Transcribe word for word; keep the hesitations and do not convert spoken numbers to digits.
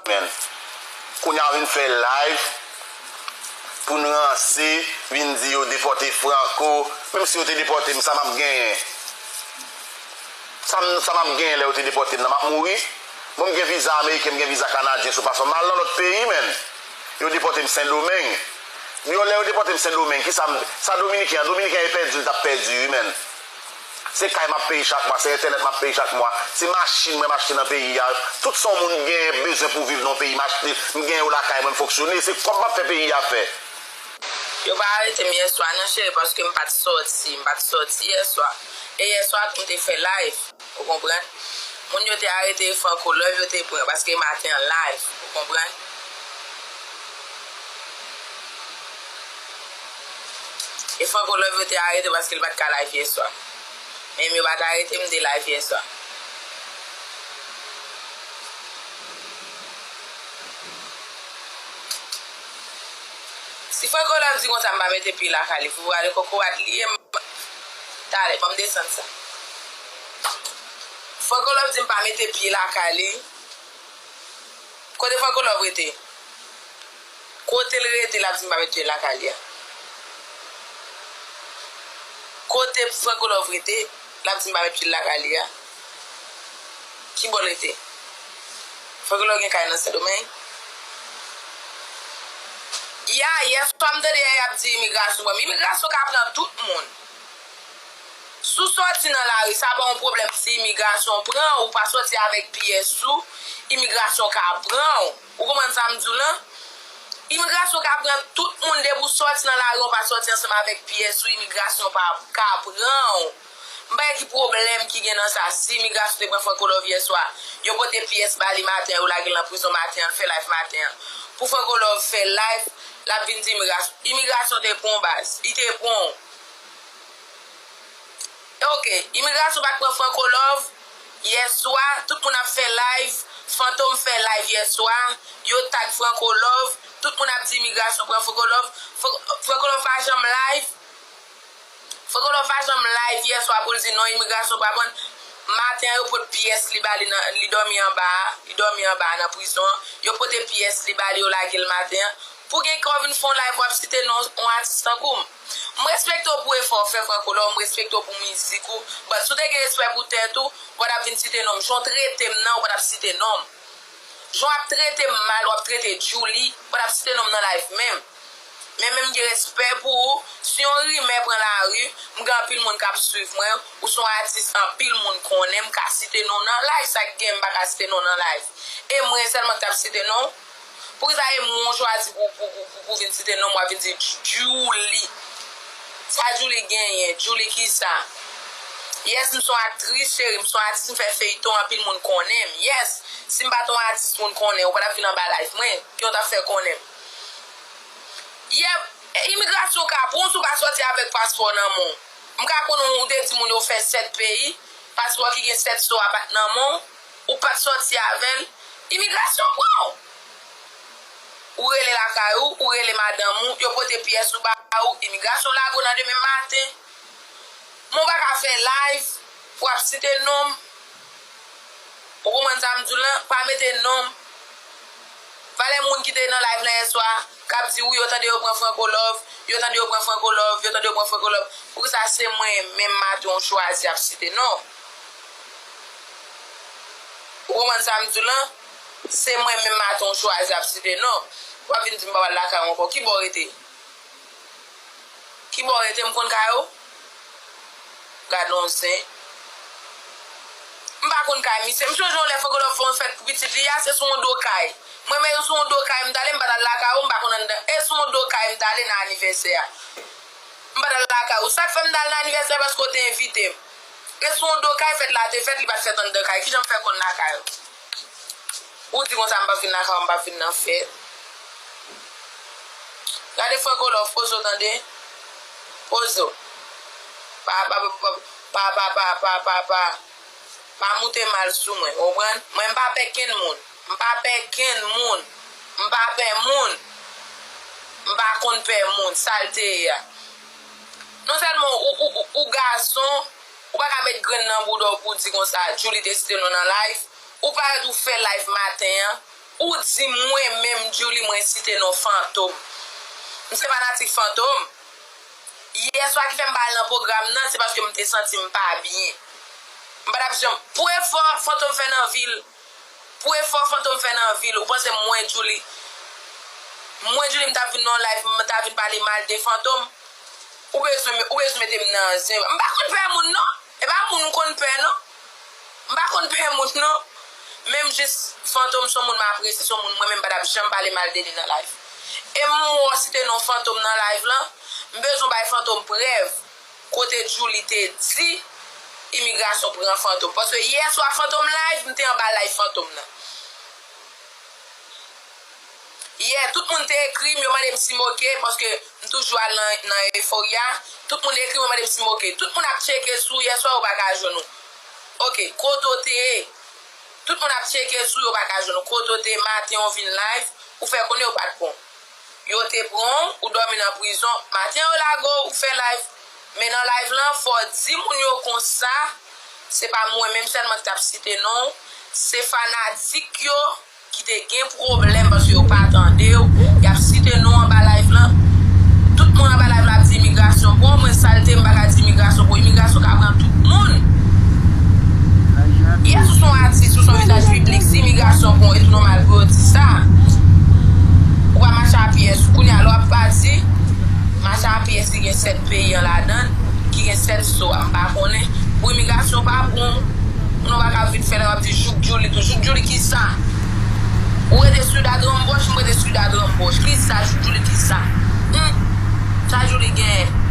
Men, kounye a w vin fè live pou n ranse, vin di yo depòte Franco. Menm si yo te depòte m, sa m ap genyen? Sa m, sa m ap genyen lè yo te depòte m nan? M ap mouri? Bon, m gen viza ameriken, m gen viza kanadyen sou pasò m. M al nan lòt peyi, men. Yo depòte m Sendomeng. Yo, lè yo depòte m Sendomeng, kisa m, sa Dominiken an, Dominiken an e pèdi l t ap pèdi, wi, men. Se kay m ap peye chak mwa, se entènèt m ap peye chak mwa, se machin mwen m achte nan peyi a. Tout sa yon moun gen bezwen pou viv nan yon peyi, m achte, m gen yo lakay mwen, m fonksyone, se kòb m ap fè peyi a fè. Yo pa arete m yèswa non, cheri, paske m pa t sòti, m pa t sòti yèswa. E yèswa tou m te fè live, ou konprann? Moun yo te arete Franco Love, yo te pran, paske maten an live, ou konprann? E Franco Love yo te arete paske l pa t ka live yèswa. Men yo pa t arete m, m te live yèswa. Si Franco Love di konsa m pa mete pye lakay li, fou prale kokorat li ye, m, talè, ban m desann sa. Franco Love di m pa mete pye lakay li. Kote Franco Love rete? Kote l rete, l ap di m pa met pye l lakay li a? Kote Franco Love rete, l ap di m pa met pye l lakay li a? Ki bò l rete? Franco Love gen kay nan Sendomeng? Ya, yèswa m tande y ap di imigrasyon pran m. Imigrasyon ka pran tout moun. Si w sòti nan lari, sa pa yon pwoblèm si imigrasyon pran w, ou pa sòti avèk pyès ou, imigrasyon ka pran w. Ou konprann sa m di w lan? Imigrasyon ka pran tout moun, depi w sòti nan lari, ou pa sòti ansanm avèk pyès ou, imigrasyon pa ka pran w. M pa wè ki pwoblèm ki gen nan sa. Si imigrasyon te pran Franco Love yèswa, yo pote pyès ba li maten an, yo lage l nan prizon maten an, l fè live maten an. Pou Franco Love fè live, l ap vin di imigrasyon, imigrasyon te pran w baz, li te pran w. E oke, imigrasyon pa t pran Franco Love yèswa, tout moun ap fè live, Fantom fè live yèswa, yo tag Franco Love, tout moun ap di imigrasyon pran Franco Love, Fran-, Franco Love pa janm live, Franco Love pa janm live yèswa pou l di non, imigrasyon pa pran. Maten an, yo pot pyès li ba li nan, li dòmi anba a, li dòmi anba a nan prizon an, yo pote pyès li ba li, yo lage l maten an. Pou gen kè w vin fè yon live, w ap site non yon atis tankou m. M respekte w pou efò w fè, Franco Love, m respekte w pou mizik ou. But si w te gen respè pou tèt ou, ou pa t ap vin site non m. Jan w trete m nan, ou pa t ap site non m. Jan w ap trete m mal, w ap trete Djouly, ou pa t ap site non m nan live menm. Men, men m gen respè pou ou. Si yon rimè pran lari, m gen anpil moun k ap swiv mwen, ou se yon atis anpil moun konnen, m ka site non w nan live, sa k gen m pa ka site non w nan live? E mwen sèlman k t ap site non w? Poukisa e mwen w chwazi pou, pou, pou, pou, pou vin site non m, w ap vin di Djouly? Sa Djouly genyen? Djouly kisa? Yes, m se yon aktris, cheri, m se yon atis, m fè feyton, anpil moun konnen m. Yes, si m pa t yon atis, moun konnen, ou pa t ap vin anba live mwen, kijan w t ap fè konnen m? Yè, e, imigrasyon ka pran w si w pa sòti avèk paspò nan men w. M ka konnen w te di moun yo fè sèt peyi, paspò ki gen sèt so a pa t nan men w, ou pa t sòti avè l, imigrasyon pran w. Ou rele lakay ou, ou rele madanm ou, yo pote pyès ou ba ou, imigrasyon lage w nan demen maten. Men w pa ka fè live pou w ap site non m. Ou konprann sa m di w lan? Pa mete non m. Valè moun ki te nan live lan yèswa, k ap di wi, yo tande yo pran Franco Love, yo tande yo pran Franco Love, yo tande yo pran Franco Love. Poukisa se mwen menm maten w chwazi ap site non? Ou konprann sa m di w lan? Se mwen menm maten w chwazi ap site non. W ap vin di m pa pral lakay w ankò. Ki bò w rete? Ki bò w rete? M konn kay ou? Gad on zen. M pa konn kay misye. M chonje yon lè Franco Love fè yon fèt pou pitit li a, se sou yon do kay. Mwen menm sou yon do kay m t ale, m pa t al lakay ou, m pa konn anndan. E sou yon do kay m t ale nan anivèsè a. M pa t al lakay ou. Sa k fè m t al nan anivèsè a, paske w te envite m. E sou yon do kay fèt la te fèt, li pa t fèt anndan kay. Kijan m fè konn lakay ou? Ou di konsa m p ap vin lakay ou, m p ap vin nan fèt. Gade Franco Love, poze w tande. Poze w. Pa, pa, pa, pa, pa, pa, pa, pa, pa, pa. Pa moute mal sou mwen, ou konprann? Mwen m pa pè kenn moun. M pa pè kenn moun. M pa pè moun. M pa konn pè moun, sa l te ye a. Non sèlman ou, ou, ou, ou gason, ou pa ka met grenn nan bouda w pou w di konsa, Djouly te site non w nan live. Ou parèt ou fè live maten an, Ou di mwen menm, Djouly, mwen site non Fantom. M se fanatik Fantom. Yè swa ki fè m pa al nan pwogram nan, se paske m te santi m pa byen. M pa t ap janm. Pou efò Fantom fè nan vi l, pou efò Fantom fè nan vi l, ou panse mwen, Djouly, mwen, Djouly, m t ap vin nan live, m t ap vin pale mal de Fantom? Ou bezwen, ou bezwen mete m nan zen. M pa konn pè moun, non. E pa moun m konn pè, non. M pa konn pè moun, non. Menm jis Fantom se yon moun m apresye, se yon moun mwen menm m pa t ap janm pale mal de li nan live. E m wè w site non Fantom nan live lan, m bezwen bay Fantom prèv kote Djouly te di imigrasyon pran Fantom. Paske yè swa Fantom live, m te anba live Fantom nan. Yè, tout moun te ekri m, yo mande m si m oke, paske m toujou al nan, nan Euphoria. Tout moun ekri m, yo mande m si m oke. Tout moun ap tcheke sou, yè swa yo pa ka jwenn ou. Oke, kote w te ye? Tout moun ap tcheke sou, yo pa ka jwenn ou. Kote w te ye? Maten w vin live, ou fè konnen yo pa t pran w. Yo te pran w, ou dòmi nan prizon. Maten yo lage w, ou fè live. Men nan live lan, fò w di moun yo konsa, se pa mwen menm sèlman ki t ap site non w, se fanatik yo ki te gen pwoblèm paske yo pa tande w, y ap site non w anba live lan. Tout moun anba live la ap di imigrasyon bon, mwen sa l te, m pa ka di imigrasyon bon. Imigrasyon ka pran tout moun. Yes, ou se yon atis, ou se yon vizaj piblik, si imigrasyon bon, e tou nòmal pou yo di sa. Ou pa mache a pyès, kounye a lè w ap pati, mache a pyès ki gen sèt peyi an ladan l, ki gen sèt so a, m pa konnen. Pou imigrasyon pa bon, moun pa ka vin fè lè w ap di jouk Djouly tou. Jouk Djouly kisa? Ou rete Ciudad Ramboch, m rete Ciudad Ramboch. Kisa jouk Djouly kisa? Hmm. Sa Djouly genyen?